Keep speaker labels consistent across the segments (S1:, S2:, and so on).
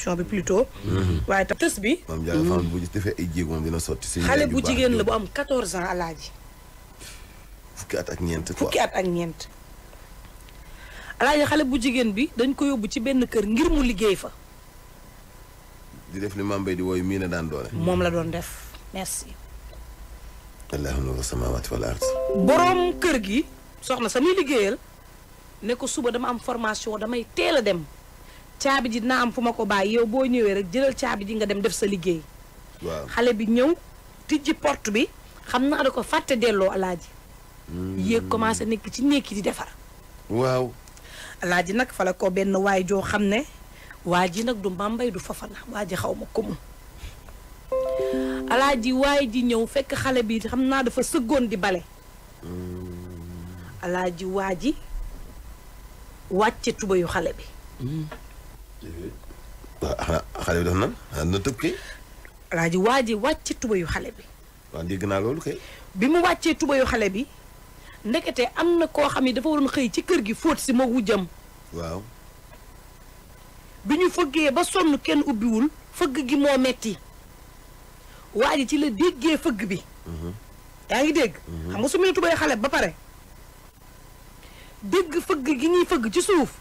S1: bi plutôt. waaye tam tës bi.
S2: maam Diarra Fane bu defee ay jéego moom dina sotti. si
S1: xale bu jigéen la bu am 14 ans alaaji.
S2: fukki at ak ñeent.
S1: fukki at ak ñeent. alaaji xale bu jigéen bi dañ ko yóbbu ci benn kër ngir mu liggéey fa.
S2: di def li Mame Mbaye di wooyu mii na daan doole.
S1: moom la doon def merci.
S2: allahu nuuru samaawaati wal ard.
S1: boroom kër gi soxna sa muy liggéeyal ne ko suba dama am formation damay teel a dem. caabi ji dina am fu ma ko bàyyi yow boo ñëwee rek jëlal caabi ji nga dem def sa liggéey.
S2: waaw
S1: xale bi ñëw tijji porte bi xam naa da ko fàtte delloo alaaji. yéeg commencé nekk ci nekki di defar.
S2: waaw.
S1: alaaji nag fa la ko benn waay joo xam ne waa ji nag du Mame Mbaye du Fofana waa ji xaw ma ko mu. alaaji waay ji ñëw fekk xale bi xam naa dafa sëggoon di bale. alaaji waa ji wàcce tubayu xale bi.
S2: waaw xanaa xale bi def na na tëb kay.
S1: alaaji waa ji wàcce tubayu xale bi.
S2: waaw dégg naa loolu kay.
S1: bi mu wàccee tubayu xale bi ndekete am na koo xam ne dafa waroon xëy ci kër gi fóot si ma wujjam.
S2: waaw.
S1: bi ñu fëggee ba sonn kenn ubbiwul fëgg gi moo metti waa ji ci la déggee fëgg bi. yaa ngi dégg. xam nga su ma tubayu xale ba pare dégg fëgg gi ñuy fëgg ci suuf.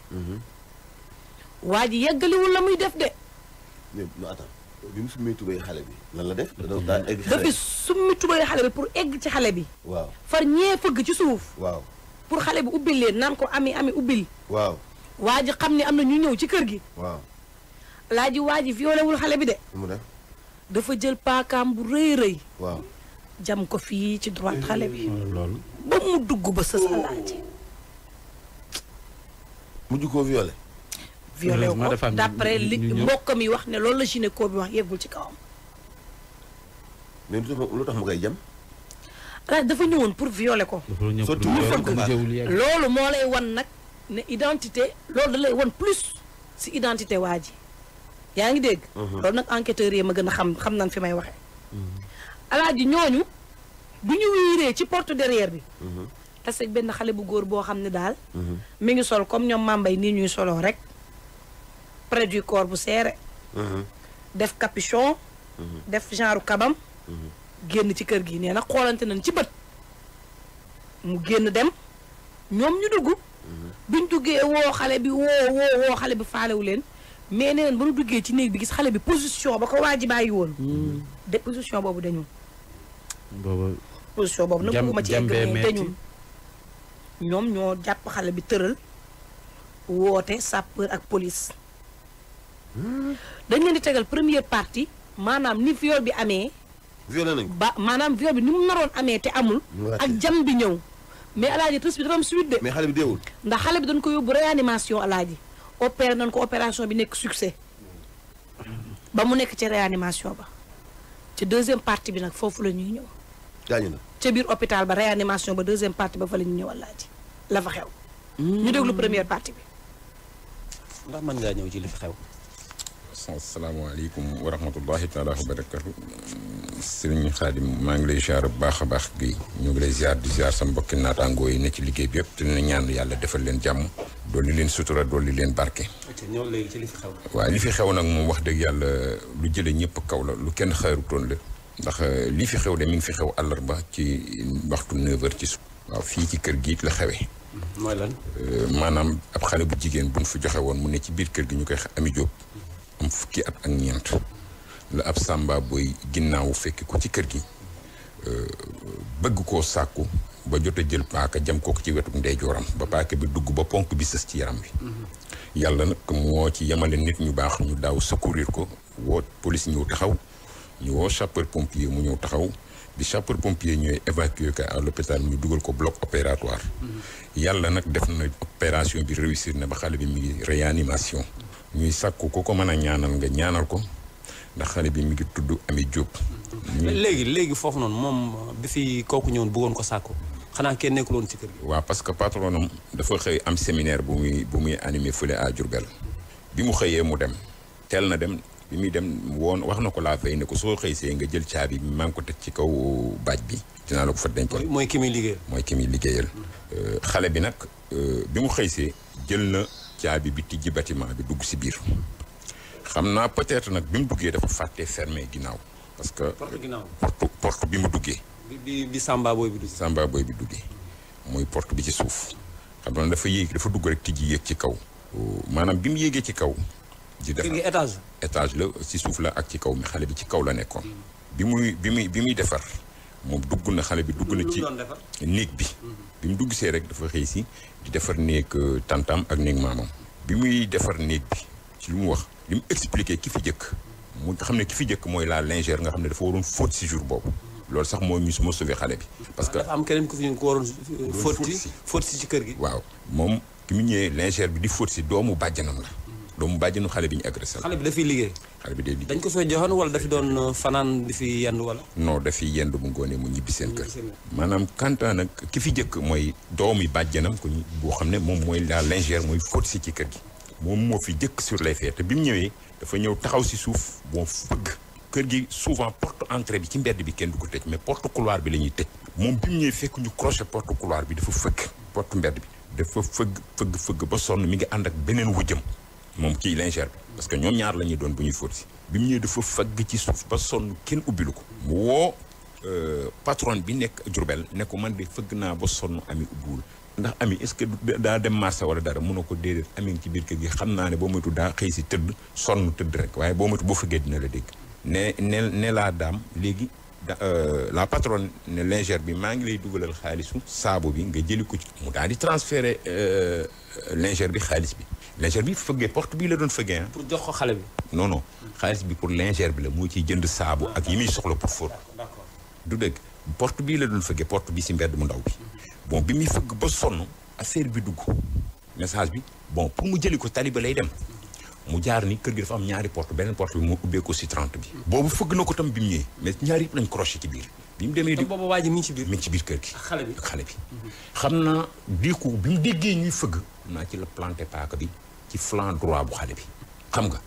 S1: waa ji yeggaliwul la muy def de.
S2: mais non attends bi mu summee tubay xale bi lan la def. daa egg xale
S1: dafa summi tubay xale bi pour egg ci xale bi.
S2: waaw
S1: far ñee fëgg ci suuf.
S2: waaw.
S1: pour xale bi ubbil leen naan ko ami ubbil.
S2: waaw.
S1: waa ji xam ne am na ñu ñëw ci kër gi.
S2: waaw.
S1: laaji waa ji violé wul xale bi de.
S2: mu def.
S1: dafa jël paakaam bu rëy rëy.
S2: waaw.
S1: jam ko fii ci droite xale bi.
S3: loolu.
S1: ba mu dugg ba sës alaaji.
S2: mujj koo violé.
S1: violé wu ko d'après li mbokkam yi wax ne loolu la gynéco bi wax yeggul ci kawam.
S2: mais lu tax mu koy jam.
S1: alaaji dafa ñëwoon pour violer ko.
S2: surtout
S1: loolu moo lay wan nag ne identité loolu da lay wan plus si identité waa ji. yaa ngi dégg. loolu nag enquêteurs yi ma gën a xam nañ fi may waxee. alaaji ñooñu bu ñu wiiree ci porte derrière bi. tase ak benn xale bu góor boo xam ne daal. mi ngi sol comme ñoom Mame Mbaye nii ñuy soloo rek. près du corps bu serré. def capuchon. def genre kabam. génn ci kër gi nee na xoolante nañ ci bët. mu génn dem ñoom ñu dugg. biñ duggee woo xale bi woo xale bi faalewu leen. mais nee nañ ba nu duggee ci néeg bi gis xale bi position ba ko waa ji bàyyi woon. de position boobu dañu. position boobu nag bëgguma ci egg mais dañu. ñoom ñoo jàpp xale bi tëral. woote sapeur ak police. dañ leen di tegal première partie maanaam ni viol bi amee.
S2: violé nañ
S1: ba maanaam viol bi ni mu naroon amee te amul. ak jam bi ñëw. mais alaaji tës bi dafa am suite de.
S2: mais xale bi deewul.
S1: ndax xale bi dañ ko yóbbu réanimation alaaji. opéré nañ ko opération bi nekk succès. ba mu nekk ci réanimation ba. ci deuxième partie bi nag foofu la ñuy ñëw.
S2: gaañu na.
S1: ca biir hôpital ba réanimation ba deuxième partie ba fa la ñuy ñëw alaaji. la fa xew. ñu déglu première partie bi.
S3: ndax mën ngaa ñëw ci li fi xew.
S4: asalaamaaleykum wa rahmatullahi taala wa barakatu sëriñ Xaadim maa ngi lay ziar bu baax a baax gi ñu ngi lay ziar di ziar sa mbokki naataangoo yi ne ci liggéey bi yëpp te ne ñaan yàlla defal leen jàmm dolli leen sutura dolli leen barke.
S3: ñëw léegi ci li fi xew.
S4: waaw li fi xew nag moom wax dëgg yàlla lu jële ñëpp kaw la lu kenn xaarutoon la ndax li fi xew de mi ngi fi xew àllarba ci waxtu 9h ci suuf. waaw fii ci kër gi la xewee.
S3: mooy lan.
S4: maanaam ab xale bu jigéen buñ fi joxe woon mu ne ci biir kër gi ñu koy Ami Jóob am fukki at ak ñeent la ab sàmba booy ginnaaw fekk ko ci kër gi bëgg koo sàkku ba jot a jël paaka jam ko ci wetu ndeyjooram ba paaka bi dugg ba ponk bi sës ci yaram bi. yàlla nag moo ci yemale nit ñu baax ñu daaw secourir ko woo police ñëw taxaw ñu woo sapeur pompier mu ñëw taxaw bi sapeur pompier ñooy évacuer ko à l'hôpital ñu dugal ko bloc opératoire. yàlla nag def na opération bi réussir na ba xale bi mi ngi réanimation. ñuy sàkku ko mën a ñaanal nga ñaanal ko ndax xale bi mi ngi tudd Ami Diop.
S3: léegi foofu noonu moom bi fi kooku ñëwoon bëggoon ko sàkku xanaa kenn nekkul woon ci kër gi.
S4: waaw parce que patronam dafa xëy am séminaire bu muy animé fële à Diourbel bi mu xëyee mu dem teel na dem bi muy dem woon wax na ko laa fay ne ko soo xëy see nga jël caabi bi maa ngi ko teg ci kaw baaj bi dinaa la ko fa dencal.
S3: mooy ki muy liggéeyal.
S4: mooy ki muy liggéeyal. xale bi nag bi mu xëy see jël na caabi bi tijji bâtiment bi dugg si biir xam naa peut-être nag bi mu duggee dafa fàttee fermé ginnaaw parce que porte bi mu duggee
S3: bi Samba Boy bi
S4: duggee mooy porte bi ci suuf xam naa dafa dugg rek tijji yéeg ci kaw maanaam bi mu yéegee ci kaw di defar étage la ci suuf la ak ci kaw mi xale bi ci kaw la nekkoon bi muy defar moom dugg na xale bi dugg na ci néeg bi bi mu dugg see rek dafa xëy si di defar néeg tantam ak néeg maamam bi muy defar néeg bi ci lu mu wax li mu expliqué ki fi jëkk mu xam ne ki fi jëkk mooy la lingère nga xam ne dafa waroon fóot si jour boobu loolu sax mooy ñu suma sauvé xale bi parce que
S3: dafa am keneen ku fi ñu ko waroon fóot si ci kër gi
S4: waaw moom ki mu ñëwee lingère bi di fóot si doomu bàjjanam la doomu bàjjanu xale bi ñu agressé
S3: xale bi dafiy liggéey
S4: xale bi day liggéey
S3: dañ ko fay joxoon wala dafi doon fanaan di fi yendu wala
S4: non dafiy yendu bu ngoonee mu ñibbi seen kër maanaam kantaa nag ki fi jëkk mooy doomi bàjjanam ko boo xam ne moom mooy la lingère mooy fóot si ci kër gi moom moo fi jëkk sur les faits te bi mu ñëwee dafa ñëw taxaw si suuf bon fëgg kër gi souvent porte entrée bi ci mbedd bi kenn du ko tëj mais porte couloir bi la ñuy tëj moom bi mu ñëwee fekk ñu crochet porte couloir bi dafa fëgg porte mbedd bi dafa fëgg ba sonn mi ngi ànd ak beneen wujjam moom kii lingère bi parce que ñoom ñaar la ñuy doon bu ñuy fóot si bi mu ñëwee dafa fëgg ci suuf ba sonn kenn ubbilu ko mu woo patron bi nekk Diourbel ne ko man de fëgg naa ba sonn ami ubbiwul ndax ami est-ce que daa dem marché wala dara mun na ko déedéet ami ngi ci biir kër gi xam naa ne boo moytu daa xëy si tëdd sonn tëdd rek waaye boo moytu boo fëggee dina la dégg ne laa daam léegi la patronne ne lingère bi maa ngi lay dugalal xaalisu saabu bi nga jëli ko ci mu daal di transféré lingère bi xaalis bi lingère bi fëggee porte bii la doon fëggee
S3: pour jox ko xale bi
S4: non xaalis bi pour lingère bi la moo ciy jënd saabu ak yi muy soxla pour fóot du dëgg porte bii la doon fëggee porte bi si mbedd mu ndaw bi bon bi muy fëgg ba sonn affaire bi dugg message bi bon pour mu jëli ko taliba lay dem mu jaar ni kër gi dafa am ñaari porte beneen porte bi mu ubbee ko si 30 bi boobu fëgg na ko tam bi mu ñëwee mais ñaari yëpp lañ crochet ci biir bi mu demee di
S3: boobu waa ji mi ngi
S4: ci biir kër gi
S3: xale bi
S4: xam naa diiku bi mu déggee ñuy fëgg xam naa ci la planté paaka bi ci flanc droit bu xale bi xam nga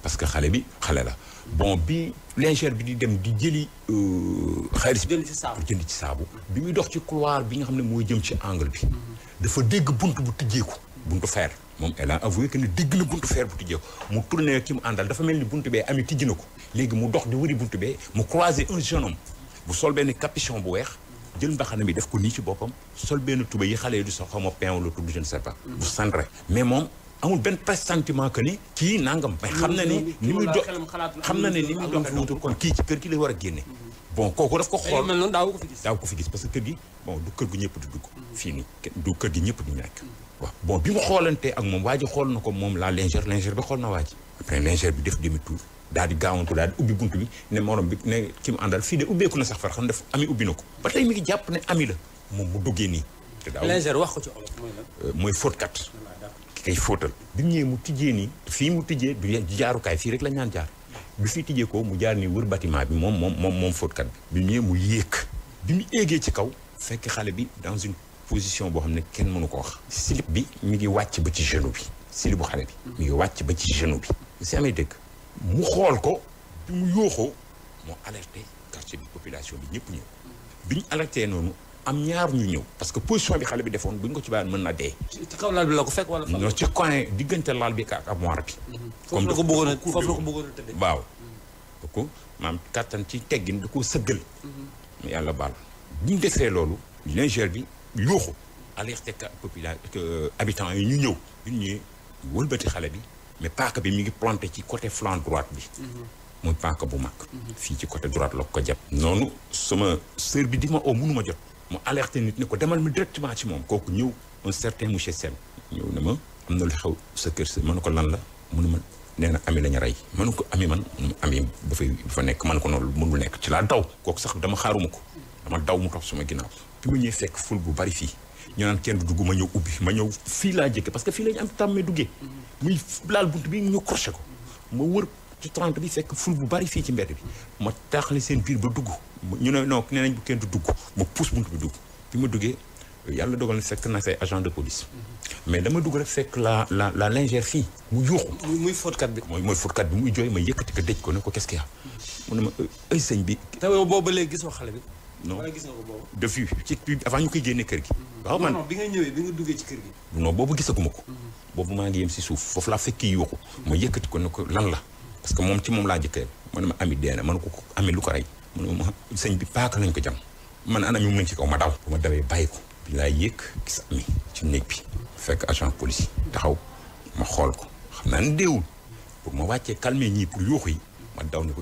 S4: parce que xale bi xale la bon bi lingère bi di dem di jëli xaalis bi pour jënd ci saabu bi muy dox ci couloir bi nga xam ne mooy jëm ci angle bi dafa dégg bunt bu tijjeeku buntu fer moom elle a avoué que ne dégg na buntu fer bu tijjeeku mu tourné ki mu àndal dafa mel ni buntu bee ami tijji na ko léegi mu dox di wëri buntu bee mu croisé un jeune homme bu sol benn capuchon bu weex jël mbaxana mi def ko nii ci boppam sol benn tuba yi xale yi du sax xaw ma pain wala tudd je ne sais pas bu cendré mais moom amul benn pressentiment que ni kii nangam mais xam na ne ni muy dox fi wutul kon kii ci kër gi lay war a génne bon kooku daf ko xool daaw ko fi gis parce que kër gi bon du kër gu ñëpp di dugg fii nii du kër gi ñëpp di ñàkk waaw bon bi mu xoolantee ak moom waa ji xool na ko moom la lingère bi xool na waa ji après lingère bi def demi tour daal di gaawantu daal di ubbi buntu bi ne morom bi ne ki mu àndal fii de ubbeeku na sax far xam def ami ubbi na ko ba tey mi ngi jàpp ne ami la moom mu duggee nii te daaw
S3: lingère wax ko ci olof mooy lan
S4: mooy fóotkat ki kay fóotal bi mu ñëwee mu tijjee nii fii mu tijjee du jaarukaay fii rek la ñaan jaar bi fii tijjee ko mu jaar nii wër bâtiment bi moom fóotkat bi mu ñëwee mu yéeg bi mu éegee ci kaw fekk xale bi dans une position boo xam ne kenn mënu ko wax slip bi mi ngi wàcc ba ci genou bi slip bu xale bi mi ngi wàcc ba ci genou bi si amee dëgg mu xool ko bi mu yóoxoo moo alerté quartier bi population bi ñëpp ñëw bi ñu alerté noonu am ñaar ñu ñëw parce que position bi xale bi defoon bu ñu ko ci bàyyi mën na dee.
S3: ci kaw laal bi la ko fekk wala.
S4: non ci coin diggante laal bi ak armoire bi.
S3: foofu la ko bëggoon a tëddee.
S4: waaw donc maam kattan ci teggin da koo sëggal. yàlla baal bi ñu defee loolu lingère bi yóoxu alerté habitants yi ñu ñëw bi ñu ñëwee wëlbati xale bi mais paaka bi mi ngi planté ci côté flanc droite bi. muy paaka bu mag. fii ci côté droite la ko jàpp. noonu sama sœur bi di ma oo mënu ma jot. mu alerté nit ne ko demal ma directement ci moom kooku ñëw un certain monsieur Sène ñëw na ma am na lu xew sa kër sa ma ne ko lan la mu ne ma nee na ami la ñu rey ma ne ko ami man ami dafa nekk man ko noonu mënul nekk ci laa daw kooku sax dama xaaruma ko dama daw mu topp sama ginnaaw bi ma ñëwee fekk ful bu bari fii ñu naan kenn du dugg ma ñëw ubbi ma ñëw fii laa jëkke parce que fii la ñu am tàmmee duggee muy laal bunt bi ñu crochet ko ma wër ci 30 bi fekk ful bu bari fii ci mbedd bi ma taaxale seen biir ba dugg ñu ne non nee nañ bu kenn du dugg ma pousse bunt bi dugg bi ma duggee yàlla dogal na fekk na say agent de police mais dama dugg rek fekk la lingère fii mu yuuxu
S3: muy fóotkat bi
S4: mooy fóotkat bi muy jooy ma yëkkati ko dëj ko ne ko qu'est-ce qu'il y a mu ne ma ay sëñ bi
S3: te boobu ba léegi gisoo xale bi
S4: non
S3: wala gis nga ko boobu
S4: de vue ci avant ñu koy génne kër gi waaw man
S3: non bi nga ñëwee bi nga duggee ci kër gi
S4: non boobu gisaguma ko boobu maa ngi yem si suuf foofu laa fekki yuuxu ma yëkkati ko ne ko lan la parce que moom ci moom laa jëkkee mu ne ma ami dee na man ko ami lu ko rey mu ne ma sëñ bi paaka lañ ko jam man ana mi mu ngi ci kaw ma daw bu ma dawee bàyyi ko bi laa yéeg gis ami ci néeg bi fekk agent police taxaw ma xool ko xam naa ne deewul pour ma wàccee calmer ñii pour yuuxu yi ma daw ne ko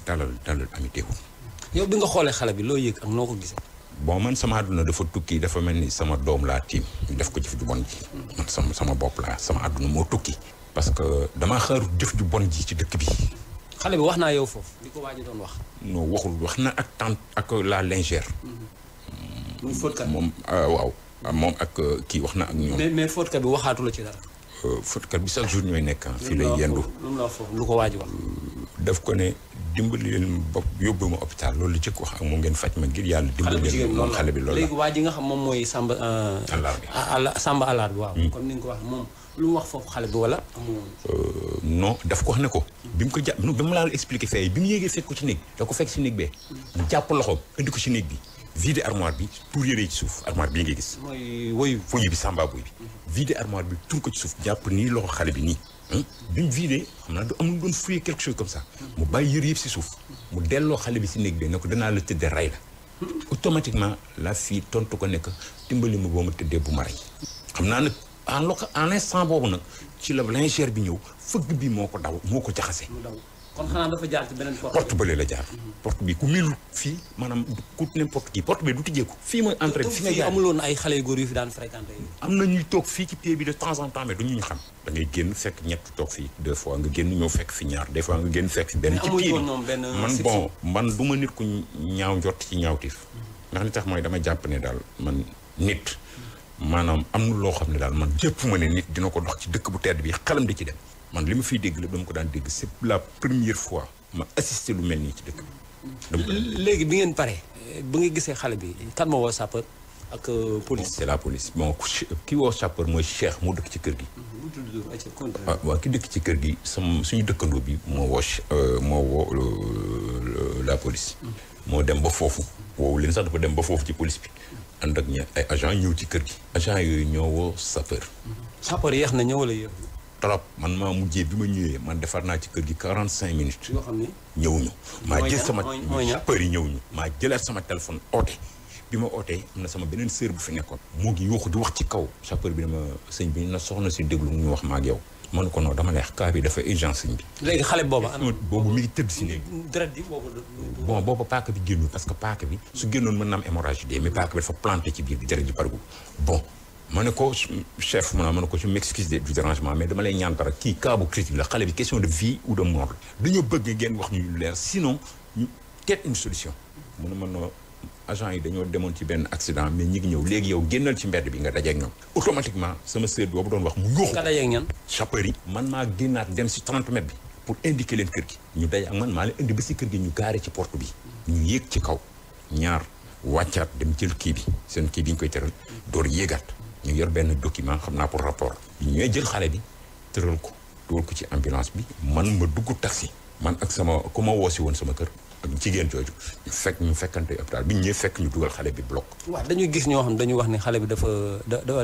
S4: dalal ami deewul.
S3: yow bi nga xoolee xale bi loo yëg ak noo ko gisee.
S4: bon man sama àdduna dafa tukki dafa mel ni sama doom laa tiim ñu def ko jëf ju bon ji man sama bopp laa sama àdduna moo tukki parce que damaa xaaru jëf ju bon ji ci dëkk bi.
S3: xale bi wax naa yow foofu li ko waa ji doon wax.
S4: non waxul wax na ak tante ak la lingère.
S3: muy fóotkat
S4: moom waaw moom ak kii wax na ak ñoom.
S3: mais fóotkat bi waxaatu la ci dara.
S4: fóotkat bi chaque jour ñooy nekk fii lay yendu.
S3: lu mu la wax foofu lu ko waa ji wax.
S4: daf ko ne dimbali leen bopp yóbbu ma hôpital loolu jëkk wax ak moom ngeen faj ma ngir yàlla dimbali leen moom xale bi loolu
S3: léegi waa ji nga xam moom mooy Samba Alaar bi waaw comme ni nga ko wax moom lu mu wax foofu xale bi wala
S4: non daf ko wax ne ko bi mu ko jàpp bi mu laa expliqué fee bi mu yéegee fekk ko ci néeg da ko fekk ci néeg bee mu jàpp loxoom indi ko ci néeg bi vide armoire bi tuur yére ci suuf armoire bii ngay gis
S3: mooy woyu
S4: bi Samba boy bi vide armoire bi tuur ko ci suuf jàpp nii loxo xale bi nii bi mu vidé xam naa du amul doon fouiller quelque chose comme ça mu bàyyi yëre yëpp si suuf mu delloo xale bi si néeg bi ne ko danaa la tëddee rey la automatiquement la fille tontu ko nekk dimbali ma boo ma tëddee bu ma rey xam naa nag en l'instant boobu nag ci la lingère bi ñëw fëgg bi moo ko jaxase
S3: kon xanaa dafa jaar ci beneen
S4: porte bële la jaar porte bi ku miinul fii maanaam ku n'importe qui porte bi du tijjeeku fii mooy entrée fi nga jaar
S3: amuloon ay xale yu góor yu fi daan fréquenté
S4: am na ñuy toog fii ci pied bi de temps en temps mais du ñu xam da ngay génn fekk ñett toog fii 2 fois nga génn ñëw fekk fi ñaar des fois nga génn fekk fi benn ci pied bi man du ma nit ku ñaaw njott ci ñaawtif ndax li tax mooy dama jàpp ne daal man nit maanaam am na loo xam ne daal man jëpp ma ne nit dina ko dox ci dëkk bu tedd bi xalam di ci dem man li ma fiy dégg lépp dama ko daan dégg c'est la première fois ma assisté lu mel nii ci dëkk
S3: bi. léegi bi ngeen pare ba nga gisee xale bi kan ma woo sapeur ak police.
S4: c'est la police bon ki woo sapeur mooy Cheikh mu dëkk ci kër gi. waaw ki dëkk ci kër gi suñu dëkkandoo bi moo woo la police. moo dem ba foofu. woowu leen sax dafa dem ba foofu ci police bi. ànd ak ay agent ñëw ci kër gi. agent yooyu ñoo woo sapeur.
S3: sapeur yéex na ñëw wala yéex
S4: trop man maa mujjee bi ma ñëwee man defar naa ci kër gi 45 minutes.
S3: yoo xam ni
S4: ñëwuñu. maa jël sama sapeur yi ñëwuñu. maa jëlaat sama téléphone oote. bi ma ootee am na sama beneen sœur bu fi nekkoon. moo ngi yuuxu di wax ci kaw. sapeur bi dama sëñ bi na soxna si déglu mu ñu wax ma ak yow. man ko non dama lay wax cas bi dafa urgence sëñ bi.
S3: léegi xale booba.
S4: boobu mi ngi tëdd si néeg.
S3: deret bi boobu.
S4: bon boobu paaka bi génnul parce que paaka bi su génnoon mën na am hémorragie dee mais paaka bi dafa planté ci biir bi deret ji pargul bon. ma ne ko chef ma ne ko je m'excuse du dérangement mais dama lay ñaan dara kii cas bu critique la xale bi question de vie ou de mort la dañoo bëgg ngeen wax ñu leer sinon ñu teet une solution mu ne mën na agent yi dañoo demoon ci benn accident mais ñi ngi ñëw léegi yow génnal ci mbedd bi nga dajeeg ñoom automatiquement sama sœur boobu doon wax mu yuuxu
S3: nga dajeeg ñan
S4: sapeur yi man maa génnaat dem si 30 mètres bi pour indiquer leen kër gi ñu daje ak man maa leen indi ba si kër gi ñu gaare ci porte bi ñu yéeg ci kaw ñaar wàccaat dem jël kii bi seen kii bi ñu koy tëral door yéegaat ñu yor benn document xam naa pour rapport ñu ñooy jël xale bi tëral ko dugal ko ci ambulance bi man ma dugg taxi man ak sama ku ma woosi woon sama kër ak jigéen jooju ñu fekkante hôpital bi ñu ñëwee fekk ñu dugal xale bi bloc.
S3: waaw dañuy gis ñoo xam dañuy wax ne xale bi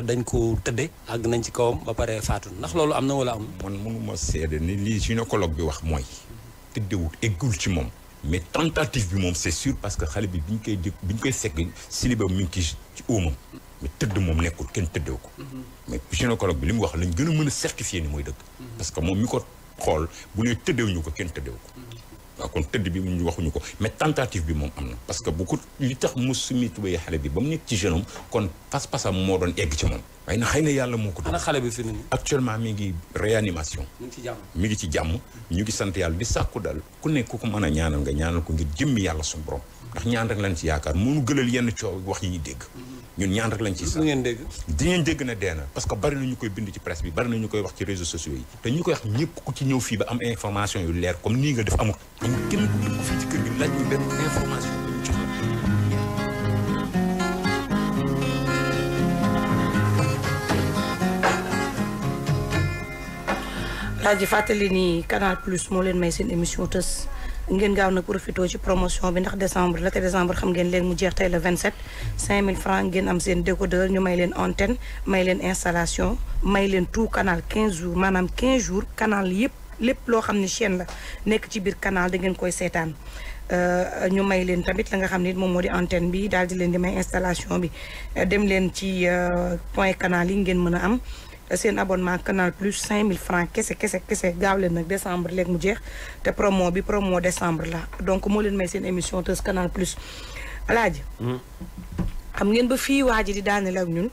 S3: dañ ko tëddee àgg nañ ci kawam ba pare faatu ndax loolu am na wala am.
S4: man mënuma seede ni lii gynécologue bi wax mooy tëddewut eggul ci moom mais tentative bi moom c'est sûr parce que xale bi bi ñu koy fekk siliba mi ngi ci óomam mais tëdd moom nekkul kenn tëddew ko mais gynécologue bi li mu wax lañ gën a mën a certifier ni mooy dëgg parce que moom mi ko xool bu nee tëddew ñu ko kenn tëddew ko waaw kon tëdd bi ñu waxuñu ko mais tentative bi moom am na parce que bu ko li tax mu sumi tubéy xale bi ba mu nekk ci jeune kon pas-pasam moo doon egg ci moom waaye na xëy na yàlla moo ko doon.
S3: ana xale bi fi mu ne
S4: actuellement mi ngi réanimation. mi ngi ci jàmm ñu ngi sant yàlla di sàkku daal ku nekk ku ko mën a ñaanal nga ñaanal ko ngir jëmmi yàlla suñu borom ndax ñaan rek lañ ci yaakaar mënu gëlal yenn coow wax yi ñuy dégg ñun ñaan rek lañ ci sax
S3: ngeen dégg
S4: di ngeen dégg na dee na parce que bari na ñu koy bind ci presse bi bari na ñu koy wax ci réseaux sociaux yi te ñu koy wax ñëpp ku ci ñëw fii ba am information yu leer comme nii nga def amul am kenn ku dugg fii ci kër gi laaj ñu benn information bu ñu jox
S1: la ji fàttali ni Canal Plus moo leen may seen émission tës ngeen gaaw nag profité ci promotion bi ndax décembre la te décembre xam ngeen leen mu jeex tey le 27 5000 francs ngeen am seen décodeur ñu may leen antenne may leen installation may leen tout canal 15 jours maanaam 15 jours canal yëpp lépp loo xam ne chaîne la nekk ci biir canal da ngeen koy seetaan ñu may leen tamit la nga xam ne moom moo di antenne bi daal di leen di may installation bi dem leen ci point canal yi ngeen mën a am seen abonnement canal plus 5000 francs kese gaaw leen nag décembre léegi mu jeex te promo bi promo décembre la donc moo leen may seen émission Teuss canal plus alaaji xam ngeen ba fii waa ji di daaneel ak ñun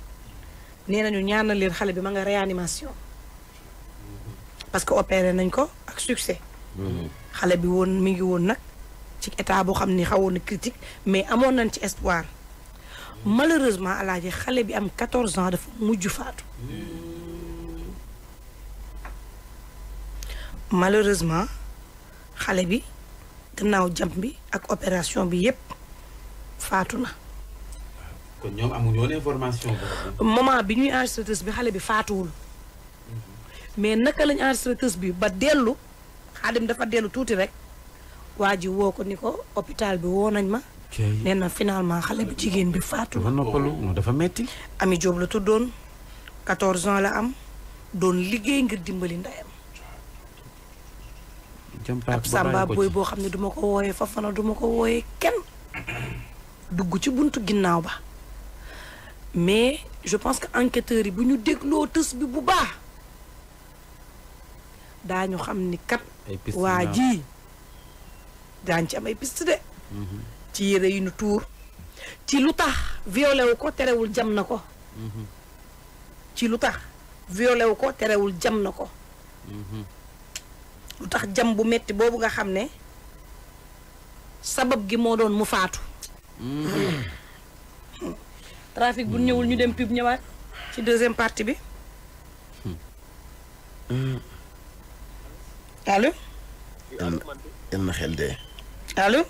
S1: nee nañu ñaanal leen xale bi ma nga réanimation parce que opéré nañ ko ak succès xale bi woon mi ngi woon nag ci état boo xam ni xawoon na critique mais amoon nañ ci espoir malheureusement alaaji xale bi am 14 ans dafa mujj faatu malheureusement xale bi gannaaw jam bi ak opération bi yépp faatu na.
S5: kon ñoom amuñu woon information boobu.
S1: moment bi ñuy enregistré Teuss bi xale bi faatuwul mais naka lañ enregistré Teuss bi ba dellu Xaadim dafa dellu tuuti rek waa ji woo ko ni ko hôpital bi woo nañ ma. nee na finalement xale bi jigéen bi faatu.
S5: dafa noppalu dafa metti.
S1: Ami Diop la tuddoon 14 ans la am doon liggéey ngir dimbali ndeyam. ab samba booy boo xam ne duma ko wooyee Fafana duma ko wooyee kenn dugg ci buntu ginnaaw ba mais je pense que enquêteurs yi bu ñu dégloo Teuss bi bu baax daañu xam ni kat waa ji daañ ci am ay piste de ci yére yi nu tuur ci lu tax violé wu ko terewul jam na ko ci lu tax violé wu ko terewul jam na ko lu tax jam bu metti boobu nga xam ne sabab gi moo doon mu faatu trafic bu ñëwul ñu dem pub ñëwaat ci deuxième partie bi allo
S2: yal na xel dee
S1: allo